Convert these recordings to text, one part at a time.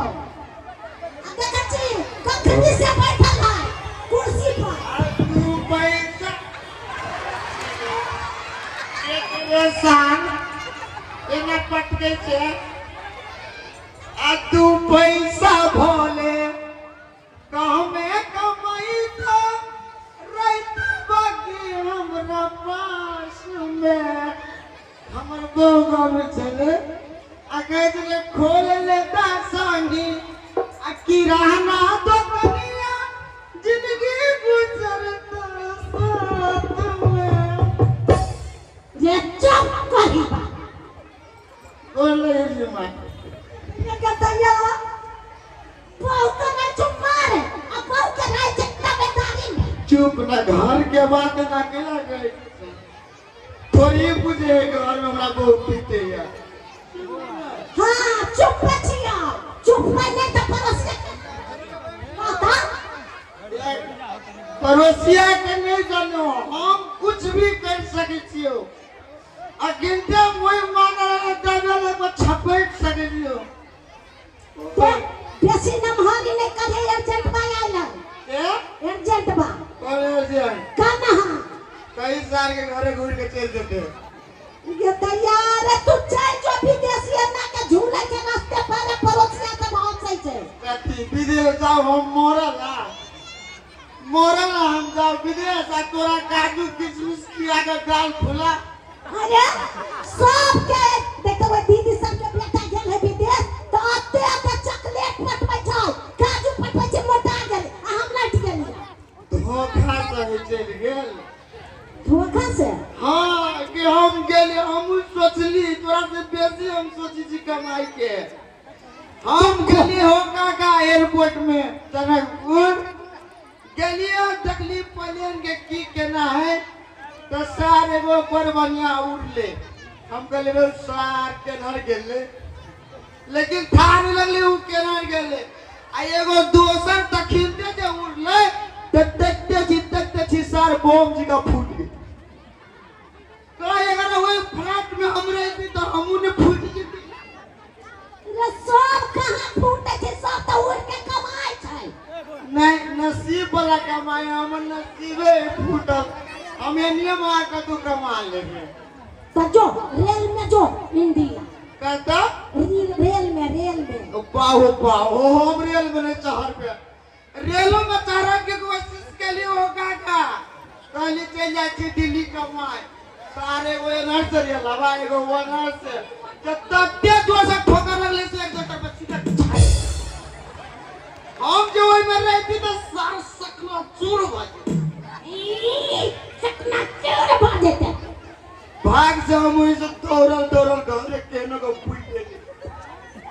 देबौ। आ देखै छी कखनी से बैठल है कुर्सी पर। दू पैसा एकरे साल एना पटकै छै आ दू पैसा भोले कमे कमाई तो रहते बाकी हमरा पास में। हमर बहू गाँव में छलै आ कहै छलै खोल लेता संगी आ किराना दोकनिया जिंदगी गुजरता साथ में। जे चुप कही बा। बोल रही छी माय। ये कहतैया बहुत नहीं चुप मारे आ बहु के रहे छै तबेदारी में। चुप ना, घर के बात ना केला गई थोड़ी बुझे घर में हमरा बहुत पीते या। हाँ चुप छिया, चुप नहीं तो पड़ोसिया माता। पड़ोसिया के नहीं जानो, हम कुछ भी कर सके छियो। आ गिनते मोय मानल दबेल पर छपेट सके छियो। बेसी नमहरी नहीं करे, अर्जेंट बा आयल है। ए? अर्जेंट बा। कौन अर्जेंट? कौन हाँ? कई साल के घरे घूर के चल देते। ये तैयार है तू चल जो विदेशी अन्ना के झूले के रास्ते पर पड़ोसिया के बहुत सही छै। कथी विदेश जाओ हम मरल आ मरल आ हम जाओ विदेश आ तोरा काजू किशमिश खिया के गाल फुला। अरे सबके देखो दीदी सबके बेटा गेल है विदेश तो अते अते चॉकलेट पटबै छै, काजू पटबै छै, मोटा गेल आ हम लटि गेलियै। धोखा से ही चलि गेल। धोखा से? हाँ कि हम गेली, हम सोचली तोरा से बेसी हम सोची छी कमाई के। हम गेली हो काका एयरपोर्ट में जनकपुर गेलिए, देखली प्लेन के की केना है तो सार एगो बड़ बढ़िया उड़ले। हम कहलिए रे सार केनहर गेले, लेकिन था नहीं लगले उ केनहर गेले। आ एगो दोसर तखिनते जे उड़ले तो देखते छी सार बम जी का फूट गेल। तो अगर वही फ्लैट में हम रहती तो हमू ने फूट जेती। रे सब कहाँ फूटे छै, सब तऽ उड़ के कमाइ छै। नहीं नसीब वाला कमाई, हमर नसीबे फूटल, हम एनिए मार के तू कमा लेबे। तऽ जो रेल में जो इंडिया। कहता? रेल में, रेल में। बाहो बाहो हम रेल में नहीं चढ़ पे, रेलो में चढ़ के कोशिश के लिए हो काका कहली चल जाइ छी दिल्ली कमाए, सारे एगो एनहर से रेल हवा एगो ओनहर से जते जोर से ठोकर लगले से एक दोसर पर सीधा छाइ। हम जे ओहि में रहती तऽ सार सकना चूर भऽ जेतै। ई, सकना चूर भऽ जेतै। भाग से हम ओहि से दौड़ल दौड़ल घरे केहनो के फूटि गेली।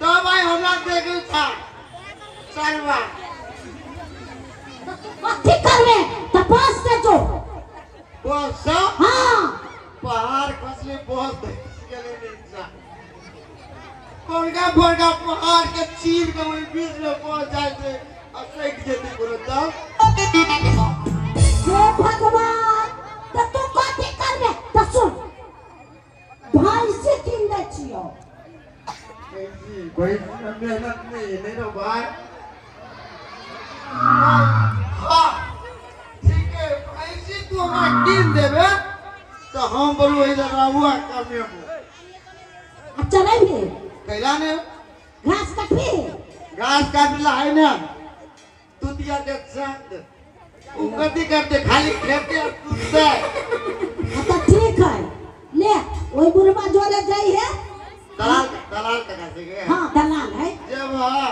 तब आइ हमरा देखल था सरवा। कथी करबे तऽ बस से जो। बस से? हाँ। पहाड़ खसले बस धसि गेलै नीचा। बड़का बड़का पहाड़ के चीर के ओहि बीच में बस जाइ छै आ सटि जेतै कोनो तब। हे भगवान, तऽ तू कथी करबे? तऽ सुन, भैंसी कीन दै छियौ। भैंसी, भैंसी में मेहनत नहीं है, नहीं ना भाई? हाँ, ठीक है, भैंसी तू हमरा कीन देबे तो हम बोलू वही रहुआ कमेबो। आ चलेबही? कैला ने? घास काटबी? घास काटला है ना तुतिया के चांद उ कथी करते खाली खेते और कुत्ते। हाँ तो ठीक है, ले ओई बुढ़वा जोरे जाई है। दलाल, दलाल कका से के? हाँ दलाल है। जब हाँ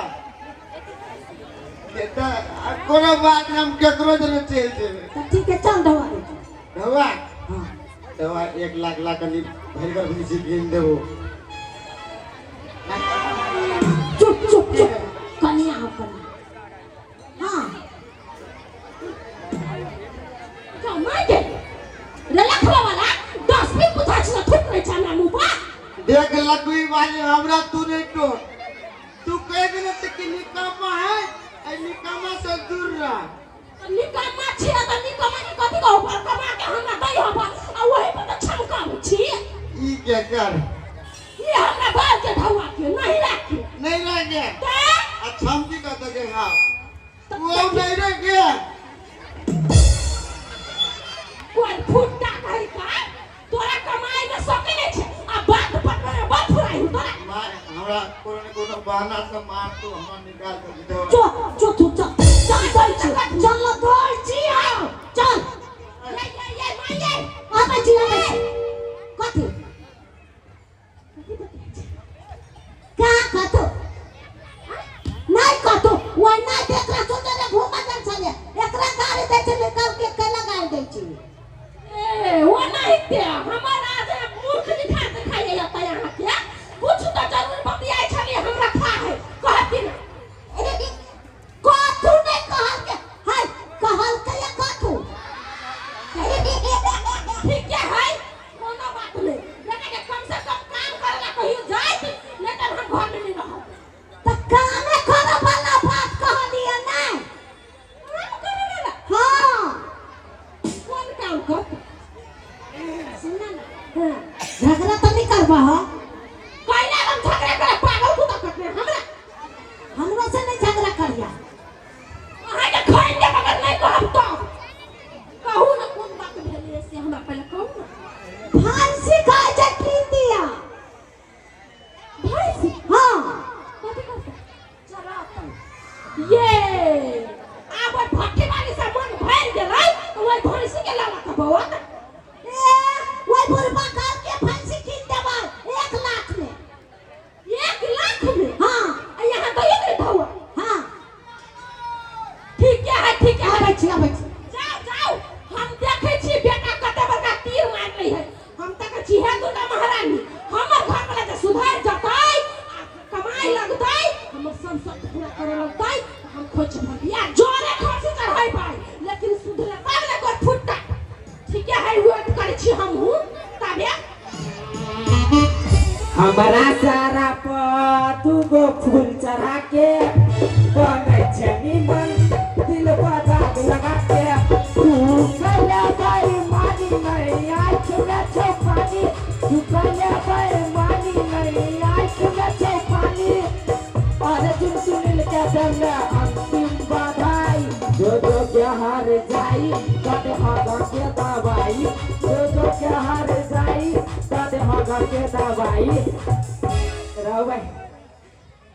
खेता आ कोनो बात नहीं, हम केकरो जने चल जेबे। तो ठीक है चल दवा दे। दवा? हाँ। दवा 1 लाख लाख कनी भर कर भैंसी कीन देबो। चुप चुप चुप कनिया हो कनिया। हाँ कमाई दे रे लखवा वाला 10 दिन बुझा छी थूक रे छै हमरा मुंह पर। देख लखवी वाली हमरा तू नहीं तो तू कह देने से कि निकम्मा है, ऐ निकम्मा से दूर रह। निकम्मा छी त निकम्मा के कथी कहू पर कमा के हमरा दै हो पर आ वही पर त छमकाबै छी। ई के कर? ई हमरा बाल के ढौआ के नहीं राखी। नहीं राखे? ते? आ छमती कतऽ के हाँ वो नहीं रे के कोन फुट्टा कही का तोरा कमाई में सके नहीं छे आ बात पटवे में बड़ फुराई हूँ तोरा। मार हमरा कोनो ने कोनो बहाना से मार तो हमरा निकाल के दे। चो चो तू चल चल दई छी चल ल दई छी हम चल ये ये ये मां ये आबै छी आबै छी। कथी का कथो नहीं कथो वही नहीं देख रहा सोचे रे घूमा जन छले एकरा गाड़ी दै छै निकाल के केला गाड़ी दै छी। ए वो नहीं ते हमारा जे मूर्ख लिखा देखाइए त यहाँ के कुछ तो जरूर बतियाई छली हमरा खा है कहती ना। कथू नहीं कहल के है कहल के या कथू ठीक है कोनो बात नहीं बेटा के कम से कम काम करे ला कहियो जाइत नहीं तो हम घर में नहीं रहब। त कामे करे वाला बात कहलिए नहीं काम करे वाला। हाँ कोन काम कर सुनना ना। हाँ झगड़ा तो नहीं करबा हो कैला हम झगड़ा करे पागल कुत्ता कटने हमरा हमरो से नहीं झगड़ा करिया अहाँ के खाइन के बगल नहीं कहब तो कहू ना कोन बात भेलै से हमरा पहिले कहू ना। भैंसी खाय छै कीन दिया भैंसी। हाँ कथी करतै चरातै। ये आब ओहि भट्ठी वाली से मन भरि गेलै तऽ ओहि भैंसी के लऽ कऽ बौआ। ए ओहि बुढ़बा कहलकै भैंसी कीन देबै 1 लाख में। 1 लाख में? हाँ। आ यहाँ दैयो के धौआ। हाँ ठीक है ठीक है। आबै छी आबै छी। जाओ जाओ हम देखै छी बेटा कते बड़का तीर मारलै है। हम तऽ कहै छी हे दुर्गा महारानी हमर घर वाला जे सुधरि जतै आ कमाई लगतै हमर सब शर्त पूरा करे लगतै हम खोज भरिया जोरे खसी चढ़ेबै लेकिन सुधरे तब ने कोइ फुट्टा। ठीक है वेट करै छी हमहूँ तबे। हमारा सारा पर दूगो फूल चढ़ा के बनै छै निमन दिल पर दाग लगा के। तू कैला बेईमानी नहीं आँख में छौ पानी। तू कैला बेईमानी नहीं आँख में छौ पानी। अर्जुन सुनील के दल अंतिम बधाई। जो जो के हार जाई तद हग के दवाई। जो जो के हार जाई तद हग के दवाई। रहो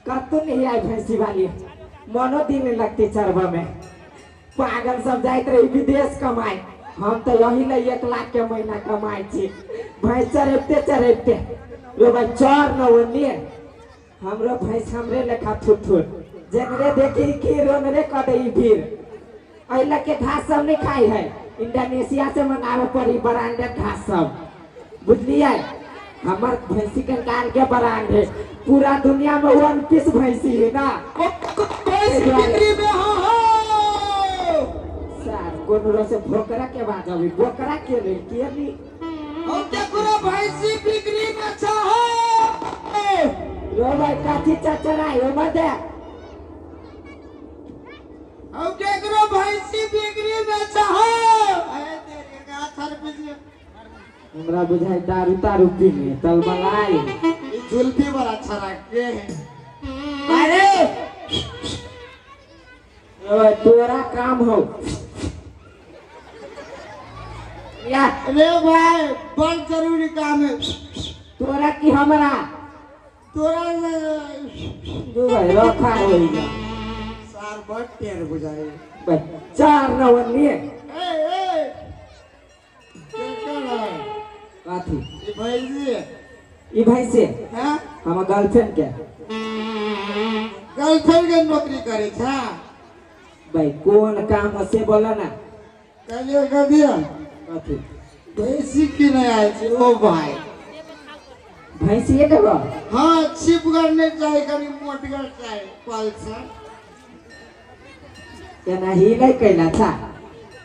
कतू नहीं आई भैंसी वाली मनो दिन लगती चरबा में। पागल सब जाइत रही विदेश कमाए हम तो यही ले 1 लाख के महीना कमाए छी। भैंस चरेबते चरेबते रो भाई चर न ओनिए हमरो भैंस हमरे लेखा थुथुर जेनरे देखी कि रोनरे क दे भीड़। एहि के घास सब नहीं खाई है इंडोनेशिया से मंगावे पड़ी ब्रांडेड घास सब बुझलिए। हमर भैंसी के काल के ब्रांड है पूरा दुनिया में 1 पीस भैंसी है ना। बिक्री में हो हो सर कोनो से भोकरा के बात अभी बोकरा के ले के ली हम केकरो भैंसी बिक्री में चाहो। रो भाई काथी चचराई हो मदे। हम केकरो भैंसी बिक्री में चाहो। अरे तेरे गाछ पीछे हमरा बुझाई दारू तारू पीने तलमलाई ई जुल्फी बड़ा अच्छा रखे है। अरे ओए तोरा काम हो या। अरे भाई बड़ जरूरी काम है। तोरा की हमरा तोरा दू भाई रखा होइगा सार बड़ टेर बुझाई भाई 4 नवनी ए ए केकर है कथी ई भैंसी ई भैंसी हैं हमर गर्लफ्रेंड के गर्लफ्रेंड के नौकरी करे छा भाई कौन काम से बोला ना कहलियो कह दिया कथी भैंसी की नहीं आयल छी ओ भाई भैंसी ये देबो। हाँ छिपगर नहीं चाहे कनी मोटगर चाहे पल्सर एना ही नहीं कैला छा।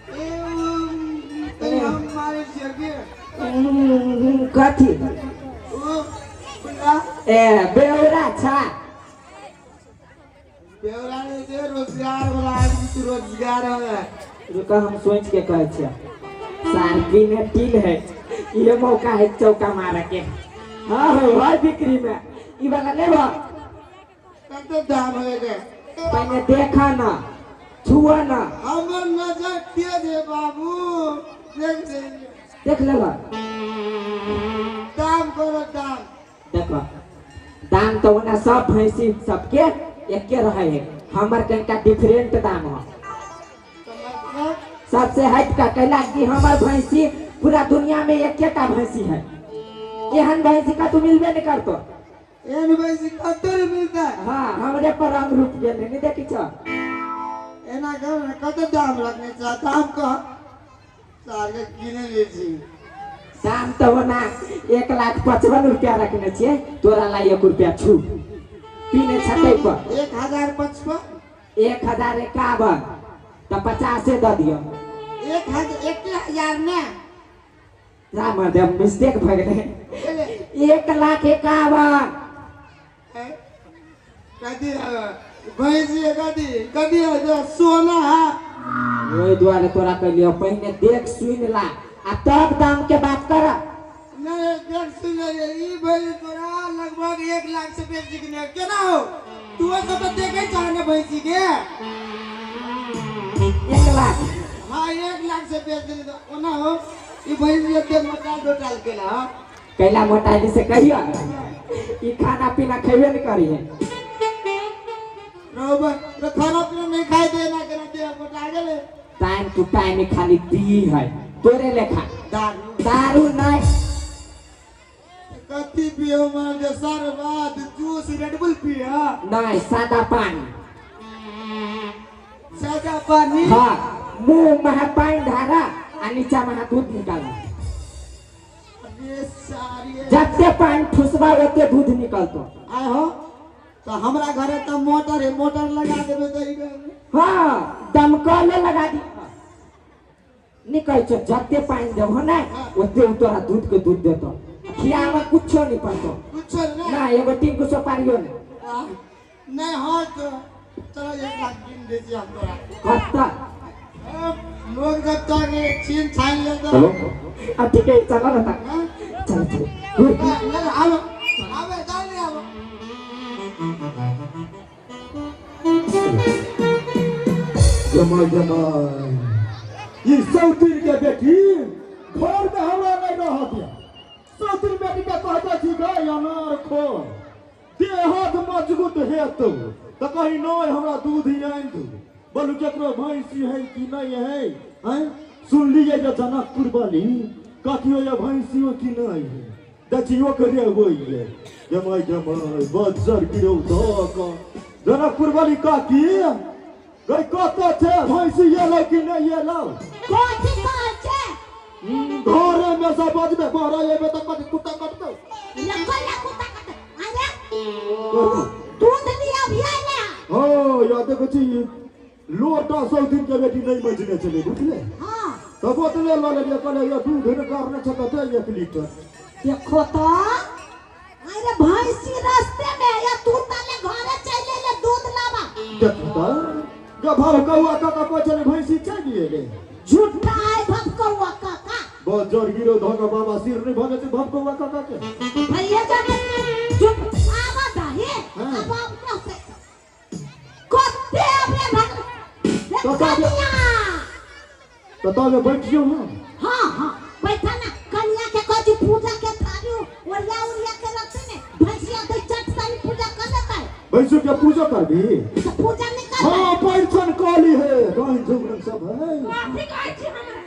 ए तनी हम मारे छियै के कथी ओ पुला ए बेवरा छा। बेवरा नहीं छै रोजगार वाला आदमी तू रोजगार वाला। रुका हम सोच के कहै छियै सारपी में टील है ये मौका है चौका मारे के। हाँ हो है बिक्री में ई वाला लेबो। कते दाम है के? पहिने देखा ना छुआ ना। हमर नजर तेज है बाबू, देख लेलियै। देख लेला? दाम करो दाम। देखो दाम तो ओना सब भैंसी सबके एके रहे है, हमर कनिका डिफरेंट दाम हो। तो मतलब सबसे हट का कैला कि हमर भैंसी पूरा दुनिया में एकेटा भैंसी है, एहन भैंसी का तू मिलबे नहीं करतो। एहन भैंसी कतौ नहि मिलता है। हाँ हमरे पर रंग रूप गेल नहीं देखी छो। एना करो ने, कते दाम रखने छह दाम कह, सार के गिने ले छी। दाम तो ओना 1,55,000 रुपया रखने छियै, तोरा ला 1 रुपया छूट पीने छतै पर। 1055? 1051 तो 50 दऽ दियौ। एक हजार ने राम देव मिस्टेक भऽ गेलै। 1,00,051। कथी भैंसी है, कथी कथी है जो सोना है। ओहि दुआरे तोरा कहलियौ पहिने देख सुनि ला आ तब दाम के बात कर। नहीं देख सुन ले, ई भैंसी तोरा लगभग 1 लाख से बेसी के नहीं केना हो, तू सब तो देखे चाहे ने भैंसी के। 1 लाख? हाँ 1 लाख से बेच देली तो ओना हो। ई भैंसी एते मोटा डोटाल केला हो। कैला मोटाइली से कहियो ई खाना पीना खेबे नहीं करी है। रोबा तो खाना पीना नहीं खाए दे ना केना दे मोटा गेले। टाइम टू टाइम खाली पी है तोरे लेखा। दारू? दारू नहीं। कथी पियो मार दे शरबत जूस रेडबुल पिया? नहीं सादा पानी। सादा पानी? हाँ मुंह में पानी ढारा आ नीचा में दूध निकाला। अरे सारी जते पानी ठुसबा ओते दूध निकलतो। आय हो तो हमरा घरे तो मोटर है, मोटर लगा देबे तो ई घर में। हाँ दमकले लगा दी निकल छो, जते पानी देबो ना ओते तोरा दूध के दूध देतो, खियामे कुछो नहीं पड़तो। कुछो नहीं ना एगो टिंकू सोपारियो नहीं। नहीं हाँ तो चलो 1 लाख गिन दे छी हम तोरा। कत्ता लोग जब तक छीन छान ले तो हेलो अब ठीक है चलो ना। हाँ? चलो चलो नहीं आलो आवे जाओ नहीं आवो। जमा जमा ई सौतीन के बेटी घर में हमरा नहीं रह दिया। सौतीन बेटी के कहते छी गई अनार खो देहत मजबूत हेतौ तो कहीं नहीं हमरा दूध ही आनि दू, बोलू केकरो भैंसी है कि नहीं है। हैं सुनलियै जे जनकपुर वाली कथियो ये भैंसियो कि नहीं है, देखियो करे होइए जमाई जमाई बज्जर गिरौ धऽ कऽ। जनकपुर वाली काकी गई कतऽ छै भैंसी एलै कि नहि एलौ? कथी कहै छै? घरे में सब बजबे बहरा एबे तऽ कथी कुत्ता कटतौ? लगल कुत्ता कटतौ। अरे दूध लिया भी आइले। हाँ या देखै छी लोटा 100 दिन के बेटी नहीं मजने छलै बुझले। हाँ तऽ बोतले लऽ लेलियै, कहलियै दूध निकारने छै तऽ दे 1 लीटर। देखो तो अरे भैंसी रास्ते में या तू ताले घरे चले ले दूध लावा। देखो तो जब भव कौआ काका कहै छलै भैंसी चलि एलै। झूठा है भव कौआ काका। बहुत जोर गिरो धोका बाबा सिर नहीं भऽ जेतै भव कौआ काका के। भैया जब चुप आवा दाहे अब अब कहते कते अबे भग तो कनिया। तो तब बैठियो ना। हाँ हाँ बैठा ना, कनिया के कथी पूजा के थारी ओरिया ओरिया के रखते ने भैंसिया दे चट सारी पूजा कर लेता है। भैंसू के पूजा करबी? तो पूजा नहीं कर। हाँ पैठन काली है गाय झुमरन सब है। कथी कहै छी हमरा?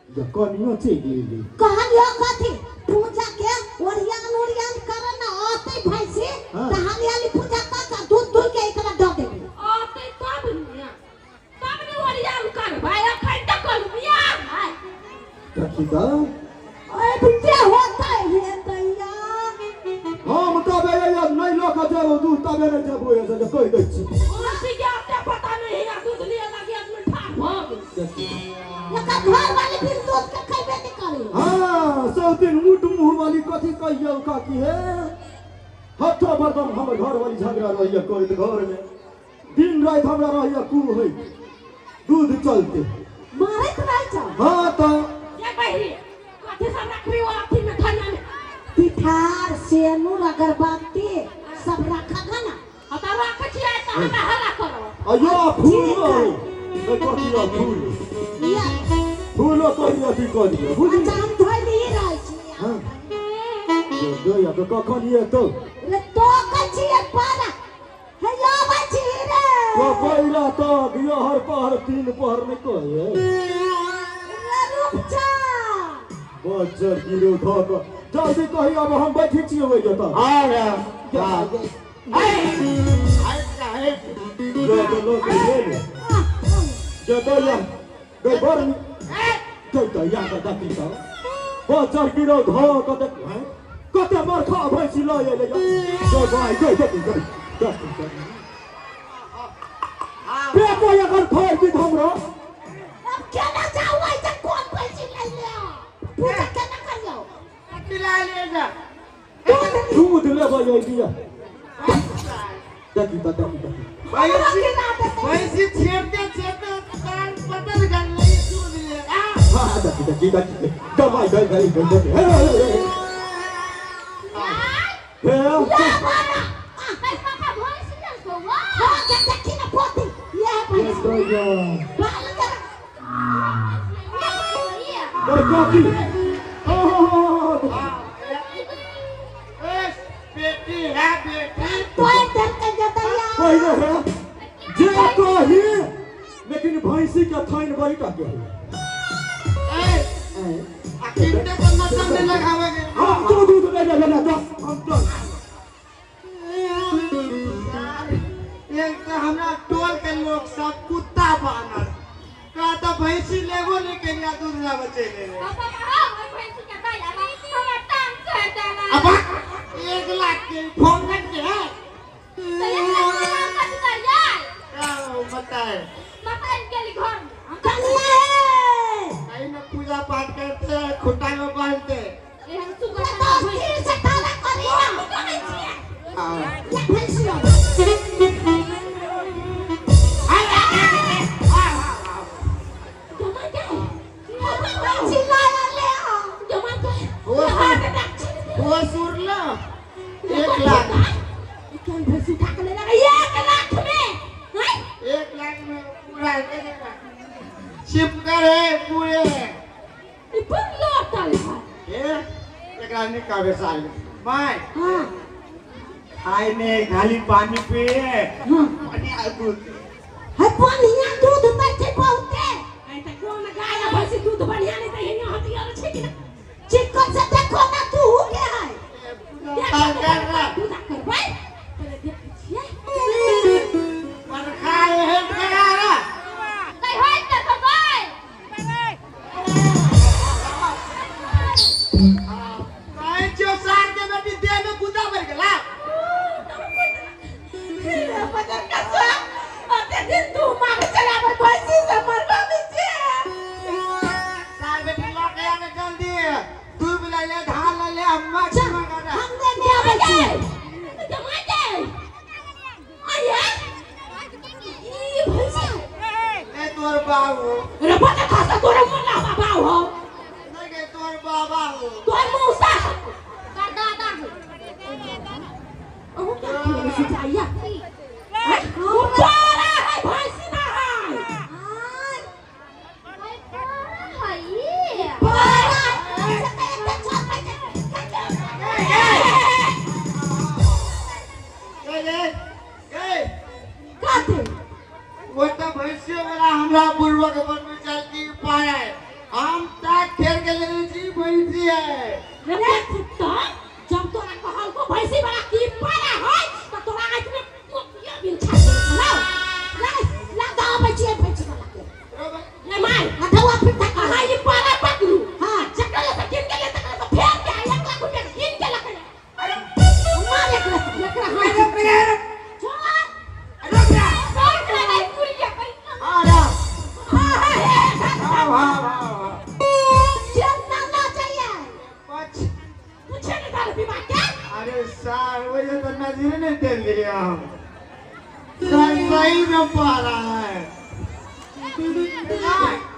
जे कनियो चलि गेली। कहलियो कथी पूजा के ओरियान ओरियान कर ना आते भैंसी हाँ। त हाली हाली पूजा कर के दूध दूध के एकरा दऽ देबे। आते तब ने तब ने ओरियान करबै, अखन तऽ कहलहुँ बियाह है। देखी तऽ अरे बुझे होता है हे दैया। हम तबे नहीं लऽ कऽ जेबौ दूध तबे नहीं जेबौ एहिसँ जे कहि दै छी। भैंसी के आते पता नहीं है दूध लिए लगी आदमी ठाढ़ भऽ गेल। एकर घर वाली फिर दूध के खैबे नहीं करे। हाँ 100 दिन ऊँट मुँह वाली कथी कहियौ काकी हे, हथो बर्तन हमर घर वाली झगड़ा रहैया करैत घर में, दिन राति हमरा रहैया कुम होइत दूध चलते मारैत रहै छौ। हाँ तो ये बहिरी कथी सब रखबी ओ अथी में थरिया में? पिठार सेनुर अगरबत्ती सब रखा ना। हाँ तो रखै छियै तऽ हमरा हल्ला अयो फूल हो कथी फूल या फूलो कही अथी कऽ दिअ बुझली अच्छा हम धोइ रहल छी हाँ दो या तो कखन ये तो रे तो कछिए पारा हे यो बची रे तो पहिला तक यो हर पहर तीन पहर नहि कहे रे रूपचा बज्जर गिरो धऽ कऽ जल्दी कही अब हम बैठे छी ओहि जतऽ हाँ रे हाँ जो तो लोग ले जो तो या गई बर गई तो या का देखी तो बज्जर गिरो धऽ कऽ देख हैं कते मरखा भैंसी लऽ एलै जो भाइ गई देखी गई देखी पेटो अगर फाड़ि दी हमरो अब केना जाऊ ऐसे कौन पैसे ले ले पूजा केना करियो पिला ले जा दूध लेबै अइलियै देखी तऽ देखी देखी भैंसी भैंसी छेड़ते छेड़ते कान बदल गल ले दूध ले आ हाँ देखी देखी देखी दबाई गई गई गई देखी हे हे हे हे या बाबा हाँ के देखी ना पोती ये है पैसे बाल कर काकी ओहो ए बेटी है बेटी तो इधर के जतैया पहिले है जे कही लेकिन भैंसी के थैन बड़ी टा के ए अकिंते को नजर नहीं लगावेंगे हम तो दूध ले ले ले दस हम तो एक तो हमरा टोल के लोग सब कुत्ता बानर का तो भैंसी लेबो नहीं करिया दूध ना बचे ले अब 1 लाख के फोन के है क्या बताए कन्या है कहीं ना पूजा पाठ करते हैं खुटा में बांधते हैं। ये तो स्थिर से ताला करी ना हाँ। या भैंसी भैंसी लाया ले आ वो सुर लो 1 लाख 1 लाख में हैं? 1 लाख में पूरा छिपकर है पूरे ई बड़ लोटल है। ए एकरा नहीं कहबे साले my हाँ खाए ने खाली पानी पिए हाँ पानी आ दूध है बढ़िया दूध दै छै बहुते आइ तऽ कोन गाय आ भैंसी दूध बढ़िया नहि दै है, यहाँ हथियार छै कि ना? चिकन से देखो ना तू के है ए, पूजा पाठ कर रहा पूजा करबै? पहिले देखै छियै। पर खाए है करा रहा नहि होइत तऽ करबै। काहे जो सार के बेटी देह में गुदा भर गेला हे बजर कसुआ, ओते दिन तू मारे चलाबै भैंसी से मरबाबै छियै। सार बेटी लऽ के आने जल्दी दूध ले ले धान ले ले अम्मा की मगा हम नहीं आबै छी जमाइ दे। आये, ई भैंसी। ले तोर बाबू रे बजर खसा, तोरे मोला बाबा हो। नहीं के तोर बाबा हो तोर मौसा हो। तोर दादा हो। अहूँ क्या खेलबै छी जाइया? हैं? तोरा है भैंसी ना है। बड़ा से कहे छोड़ पैसे ए ए ए कथी वो तो भैंसियों वाला हमरा बुढ़वा के मन में चल की पाए हम ताक खेल के लेने छी भैंसी है रे कुत्ता, जब तोरा कहलको भैंसी वाला की पारा है, तऽ तोरा आँखि में मोतिया बिल छा गेल छलौ। ला ला दाबै छियै भैंसी वाला के ले मार। हथवा फिर तक अहाँ ई पारा पकड़ू। हाँ जकरा से कीन के ले, तकरा से फेर के आ, 1 लाख रुपया कीन के लके ले। मार एकरा एकरा हाथ छोड़। छोड़ ले, कुड़िया पैसा। हाँ रा हाँ, हाँ, हे, हाँ हाँ हाँ चलना ना चाहिए कुछ पूछे ने तारे बीमा के? अरे सार वो ये तो नजर नहीं दे लिया हम सर सही में पा रहा है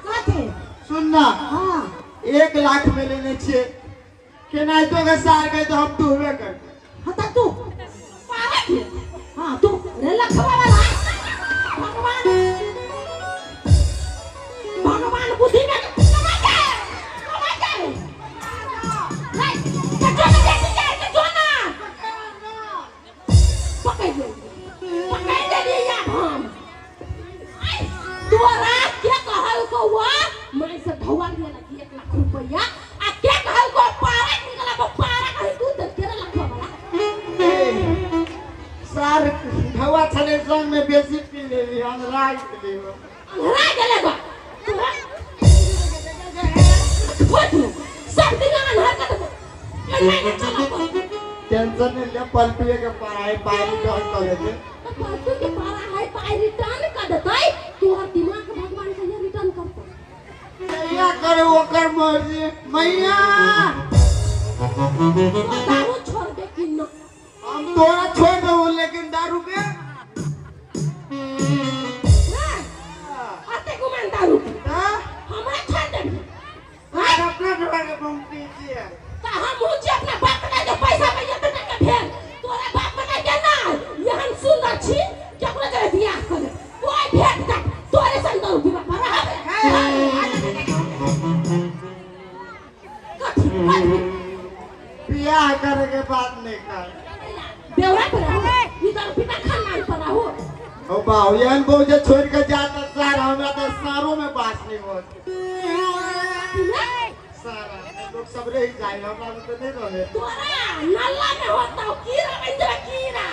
कथी सुनना हाँ 1 लाख में लेने छे केनाहितो के सार के तो हम दुहबे कर हाँ त तू पारा के? हाँ तू रे लखवा वाला। भगवान तोरा के कहल को वा मैं से धौआ लिया लगी 1 लाख रुपया आ के कहल को पारा निकला को पारा कहीं दूध 13 लाख वाला। सार ढवा छले संग में बेसी पी लेली, अंधरा गेली। अंधरा गेले बा तोरा, खोज सब दिन अंधरा कर देबो, नहीं चला को। टेंशन नहीं ले, पलटुए के पढ़ाई पाई रिटर्न कर देते। तो फालतू के पारा है, पाई रिटर्न कर देतै, तोहर दिमाग भगवान कहिया रिटर्न करतै? मैया करे ओकर मर्जी मैया। तो दारू छोड़ दे कि न? हम तोरा छोड़ दू लेकिन दारू के हाँ, अते गुमान दारू के? हाँ? हमरा छोड़ देबी? सार अपना ढवा के हम पी छियै। त हम ऊँचे अपना बाप के जो पैसा पैसा त के भेल तोरा बाप के के ना एहन सुंदर छी केकरो जरे बियाह करे कोई भेट जा, तोरे संग दारू पीबा पर रहबे। कथी कथी? बियाह करे के बाद नहीं कर। बेवड़ा पर रहो, ई दारू पीबा खानदान पर रहो। ओ बाबू, एहन बहु जे छोड़ के जाता सार, हमरा तो सारों में बास नहीं होत। सारा लोग सब रह जाए, हमरा में तो नहीं रहे। तोरा नल्ला में होता कीड़ा बन जाए कीड़ा।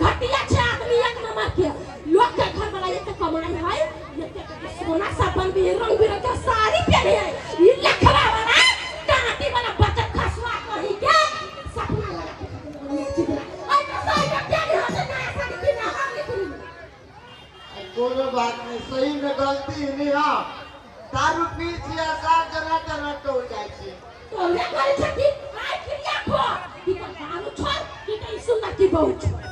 घटिया छे आदमी एक नंबर के। लोग के घर वाला एक कमाई है, एक सोना साबन भी, रंग बिरंग के साड़ी पहने है। ई लखवा वाला टाटी वाला बचत खसवा कही के सपना लगा के चितरा आई तो साड़ी क्या नहीं होता नया साड़ी की ना हम निकली। कोनो बात नहीं, सही में गलती नहीं है। दारू पी छियै सार जना जना टोल जाइ छियै। तो रे करे छकी आई क्रिया खो कि तो दारू छोड़ कि तो ई सुंदर की बहू छोड़।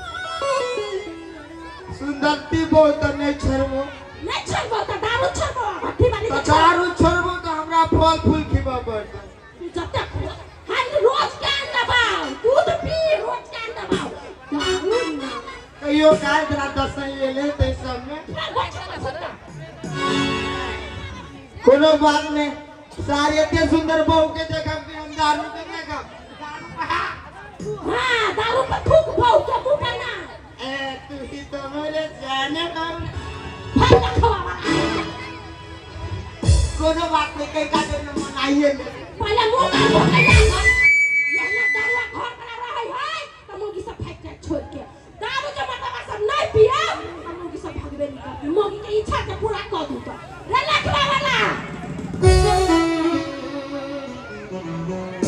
सुंदरती बहु तऽ नहीं छोड़बो। नहीं छोड़बो तो दारू छोड़बो, भट्टी वाली तऽ के छोड़। दारू छोड़बो तऽ हमरा फल फूल खिबऽ पड़तै। तू जते खो, हम रोज के दबाओ दूध पी, रोज के दबाओ दारू ना। कहियो काल तोरा दसैँ एलै ताहि सबमे। पर गोछ सुनता। कोनो बात नहीं सार, एते सुंदर बहू के देखब कि हम दारू के देखब? दारू बहा। हाँ, दारू पर थूक बहु के मुंह पर ना। ए तू ही तो मेरे जाने मन। फल रखवा वाला। कोनो बात नहीं, कई का दिन मनाइए ले। पहले मुंह का धो के जा।